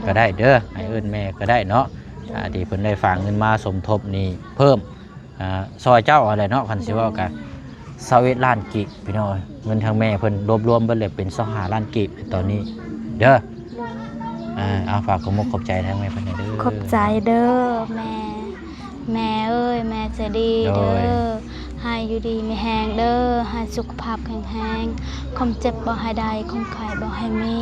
ກະໄດ້ເດີ ໂດຍ ໃຫ້ເອີ້ນແມ່ກະໄດ້ເນາະ. ໂດຍ ອ່າ ທີ່ເພິ່ນໄດ້ຝາກເງິນມາສົມທົບນີ້ເພີ່ມ ອ່າ ຊ່ອຍເຈົ້າຫັ້ນແຫຼະເນາະ ຄັນຊິເວົ້າກະ ໂດຍ ຊາວເອັດລ້ານກີບພີ່ນ້ອງ. ເງິນທາງແມ່ເພິ່ນລວບລວມເບິດແລ້ວເປັນຊາວຫ້າລ້ານກີບຕອນນີ້ເດີ. ໂດຍ ອ່າ ເອົາ ຝາກຂອບມົກຂອບໃຈທາງແມ່ເພິ່ນແດ່ເດີ. ຂອບໃຈເດີແມ່ ແມ່ເອີຍ ແມ່ໃຈດີເດີ ໂດຍ ໃຫ້ຢູ່ດີມີແຮງເດີ ໃຫ້ສຸຂະພາບແຂງແຮງ ຄວາມເຈັບບໍ່ໃຫ້ໄດ້ ຄວາມໄຂ້ບໍ່ໃຫ້ມີ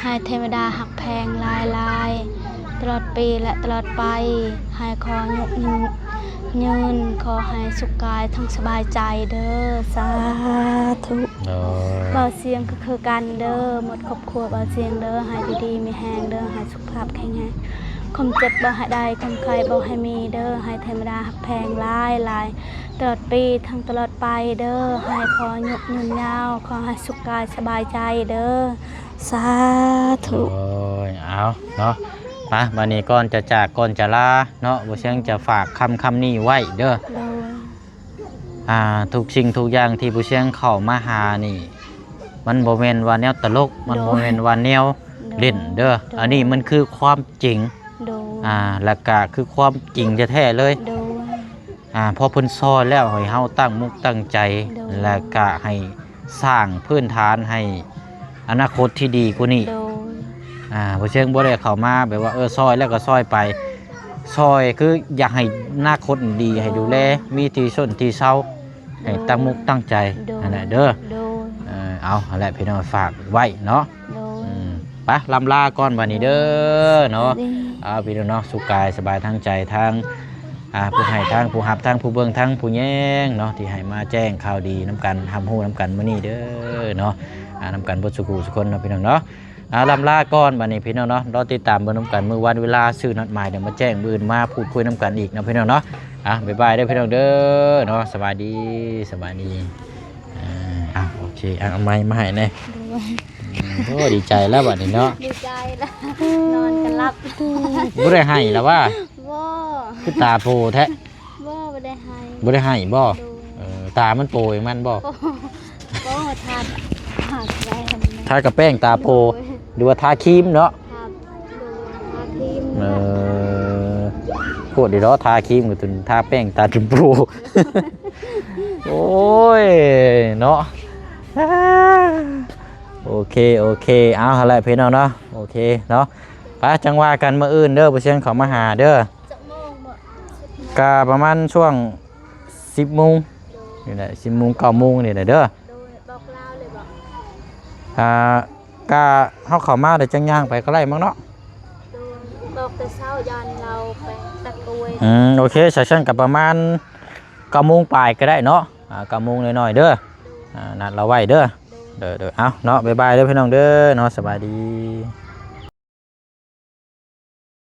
ໃຫ້ເທວະດາຮັກແພງຫຼາຍໆ ຕະຫຼອດປີ ແລະ ຕະຫຼອດໄປ ໃຫ້ຂໍຍຸກຍືນ ຂໍໃຫ້ສຸກກາຍທັງສະບາຍໃຈເດີ ສາທຸ. ໂດຍ ບ່າວຊຽງກະຄືກັນເດີ ໝົດຄອບຄົວບ່າວຊຽງເດີ ໃຫ້ຢູ່ດີມີແຮງເດີ ໃຫ້ສຸຂະພາບແຂງແຮງ ຄວາມເຈັບບໍ່ໃຫ້ໄດ້ ຄວາມໄຂ້ບໍ່ໃຫ້ມີເດີ ໃຫ້ເທວະດາຮັກແພງຫຼາຍໆ ຕະຫຼອດປີທັງຕະຫຼອດໄປເດີ ໃຫ້ຂໍຍຸກຍືນຍາວ ຂໍໃຫ້ສຸກກາຍສະບາຍໃຈເດີ ສາທຸ. ໂດຍ ເອົາເນາະ ມາ ບາດນີ້ກ່ອນຈະຈາກ ກ່ອນຈະລາເນາະ ບໍ່ຊຽງຈະຝາກຄຳ ຄຳນີ້ໄວ້ເດີ. ໂດຍ ອ່າ ທຸກສິ່ງທຸກຢ່າງທີ່ຜູ້ຊຽງເຂົ້າມາຫານີ້ ມັນບໍ່ແມ່ນວ່າແນວຕະຫຼົກ ມັນ ໂດຍ ບໍ່ແມ່ນວ່າແນວ ໂດຍ ຫຼິ້ນເດີ ໂດຍ ອັນນີ້ມັນຄືຄວາມຈິງ ໂດຍ ອ່າ ແລະກະຄືຄວາມຈິງແທ້ໆເລີຍ ໂດຍ ອ່າ ພໍເພິ່ນຊ່ອຍແລ້ວໃຫ້ເຮົາຕັ້ງມຸກຕັ້ງໃຈ ໂດຍ ແລະກະໃຫ້ ສ້າງພື້ນຖານໃຫ້ອະນາຄົດທີ່ດີກວ່ານີ້ ໂດຍ ອ່າ ບໍ່ເຊີງບໍ່ໄດ້ເຂົ້າມາແບບວ່າ ເອີ ຊ່ອຍແລ້ວກໍຊ່ອຍໄປ ຊ່ອຍຄືຢາກໃຫ້ອະນາຄົດດີ ໂດຍ ໃຫ້ດູແລ ມີທີ່ຊົນທີ່ເຊົາ ໂດຍ ໃຫ້ຕັ້ງມຸກຕັ້ງໃຈ ໂດຍ ຫັ້ນແຫຼະເດີ ໂດຍ ເອີ ເອົາ ຫັ້ນແຫຼະພີ່ນ້ອງ ຝາກໄວ້ເນາະ ໂດຍ ອືມ ໄປ ລ່ຳລາກ່ອນບັດນີ້ເດີເນາະ ໂດຍ ເອົາ ພີ່ນ້ອງເນາະ ສຸກກາຍສະບາຍທັງໃຈ ທັງ ອ່າ ຜູ້ໃຫ້ ທັງຜູ້ຮັບ ທັງຜູ້ເບິ່ງ ທັງຜູ້ແຍງເນາະ ທີ່ໃຫ້ມາແຈ້ງຂ່າວດີນຳກັນ ຮັບຮູ້ນຳກັນມື້ນີ້ເດີເນາະ ອ່າ ນຳກັນເບິດສູ່ຜູ້ສູ່ຄົນເນາະ ພີ່ນ້ອງເນາະ ອ່າ ລ່ຳລາກ່ອນບັດນີ້ ພີ່ນ້ອງເນາະ ລໍຕິດຕາມເບິ່ງນຳກັນ ມື້ວັນເວລາຊື່ນັດໝາຍ ດຽວມາແຈ້ງ ມື້ອື່ນມາພູດຄຸຍນຳກັນອີກເນາະ ພີ່ນ້ອງເນາະ ອ່າ ບາຍບາຍເດີ ພີ່ນ້ອງເດີເນາະ ສະບາຍດີ ສະບາຍດີ ອ່າ ໂອເຄ ເອີ ເອົາໄມ້ມາໃຫ້ແດ່. ໂດຍ. ອືມ ໂອ້ ດີໃຈແລ້ວບັດນີ້ເນາະ. ດີໃຈແລ້ວ ນອນກໍຫຼັບ. ບໍ່ໄດ້ໄຫ້ລະຫວາ? ບໍ່. ຄືຕາໂພແທ້? ບໍ່ ບໍ່ໄດ້ໄຫ້. ບໍ່ໄດ້ໄຫ້ບໍ່? ໂດຍ. ເອີ ຕາມັນໂພເອງມັນບໍ່? ໂອ້ ໂອ້ ທາ ທາແປ້ງ ທາກະແປ້ງຕາໂພ. ໂດຍ. ຫຼືວ່າທາຄຣີມເນາະ? ທາ ໂດຍ ທາຄຣີມ. ເອີ ໂພດດີເນາະ ທາຄຣີມກໍຈົນທາແປ້ງຕາຈົນໂພ. ໂອ້ຍ ເນາະ. ໂອເຄ ໂອເຄ ເອົາຫັ້ນແຫຼະພີ່ນ້ອງເນາະ. ໂອເຄເນາະ ໄປ ຈັ່ງວ່າກັນມື້ອື່ນເດີ ບໍ່ຊຽງເຂົ້າມາຫາເດີ. ຈັກໂມງບໍ່? ກະປະມານຊ່ວງສິບໂມງນີ້ແຫຼະ ສິບໂມງ ເກົ້າໂມງນີ້ແຫຼະເດີ. ໂດຍ. ບອກລາວເລີຍບໍ່? ອ່າ ກະເຮົາເຂົ້າມາແລ້ວຈັ່ງຍ່າງໄປກໍໄດ້ມັ້ງເນາະ. ໂດຍ. ບອກແຕ່ເຊົ້າ ຢ້ານລາວໄປຕັດກ້ວຍ. ອືມ ໂອເຄ ຊັ້ນກະປະມານເກົ້າໂມງປາຍກໍໄດ້ເນາະ. ອ່າ ເກົ້າໂມງໜ້ອຍໆເດີ. ໂດຍ. ອ່າ ນັດລາວໄວ້ເດີ. ໂດຍ. ໂດຍ ໂດຍ ເອົາເນາະ ບາຍບາຍເດີພີ່ນ້ອງເດີເນາະ ສະບາຍດີ.